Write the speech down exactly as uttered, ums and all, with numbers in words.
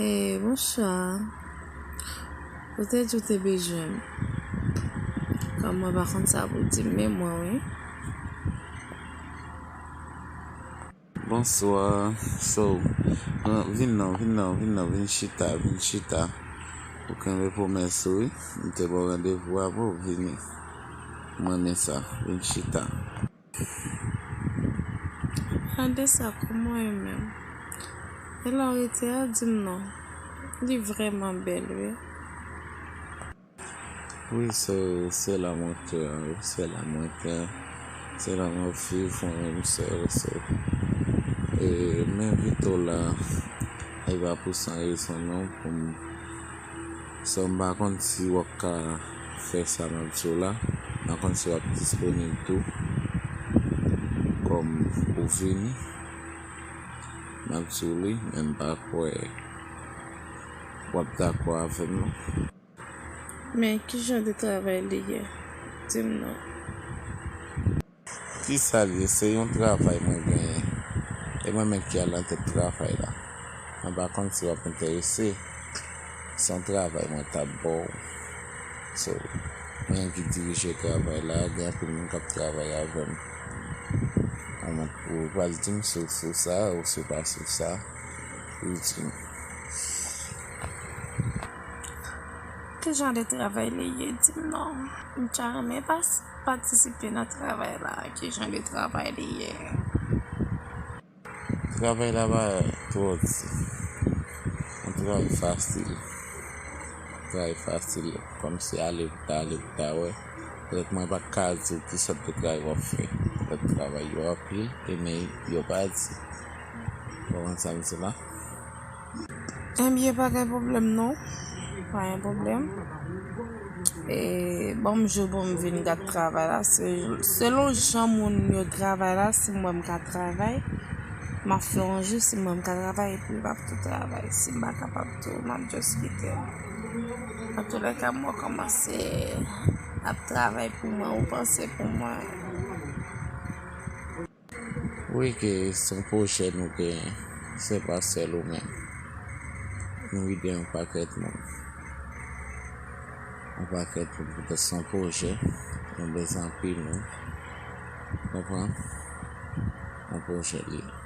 E, bonswa. Ou te di ou te bezwen m. Kòm mwen pa konn sa pou di m, men mwen, wi. Bonswa. So, non, vin non, vin non, vin non, vin chita, vin chita. Ou kenbe pwomès ou, wi. M te ba w randevou a pou w vini. Mwen renmen sa. Vin chita. Gade sa, kòman e menm? E la w rete a, di m non. Li vrèman bèl, wi. Wi, se, se la mwen te, wi, se la mwen te, se la mwen viv, mwen menm sèl, so. E, m envite w la, e pa pou san rezon non, pou m, so, m pa konn si w ap ka fè sa m ap di w la, m pa konn si w ap disponib tou, kòm ou vini, m ap di w li, men m pa kwè w ap dakò avè m non. Men ki jan de travay li ye? Di m non. Kisa l ye? Se yon travay mwen genyen. E mwen menm ki alatèt travay la. Mwen pa konn si w ap enterese. Se yon travay mwen t ap ba w. So, mwen ki dirije travay la, gen anpil moun k ap travay avè m. Ou pral di m si w sou sa, ou si w pa sou sa. Ou di m. Ki jan de travay li ye? Di m non. M ta renmen pas-, patisipe nan travay la. Ki jan de travay li ye? Travay la pa twò di. Yon travay fasil. Travay fasil. Kòmsi ale pou ta, ale pou ta wè. Petèt mwen pa ka di w ki sòt de travay w ap fè. Petèt travay yo anpil, e men yo pa di. Ou konprann sa m di la? Ebyen, pa gen pwoblèm non. Pa gen pwoblèm. E, ban m jou pou m vin gad travay la. Se, selon jan moun yo travay la, si m wè m ka travay, m ap fè yon jou, si m wè m ka travay, epi m ap tou travay. Si m pa kapab tou, m ap just kite l. Antoulèka, m wè kòman se ap travay pou mwen, ou panse pou mwen. Wi, ke se yon pwojè nou genyen. Se pa sèl ou menm. Nou ede yon pakèt moun. Yon pakèt moun, poutèt se yon pwojè. Nou bezwen anpil moun. Konprann? Yon pwojè li ye.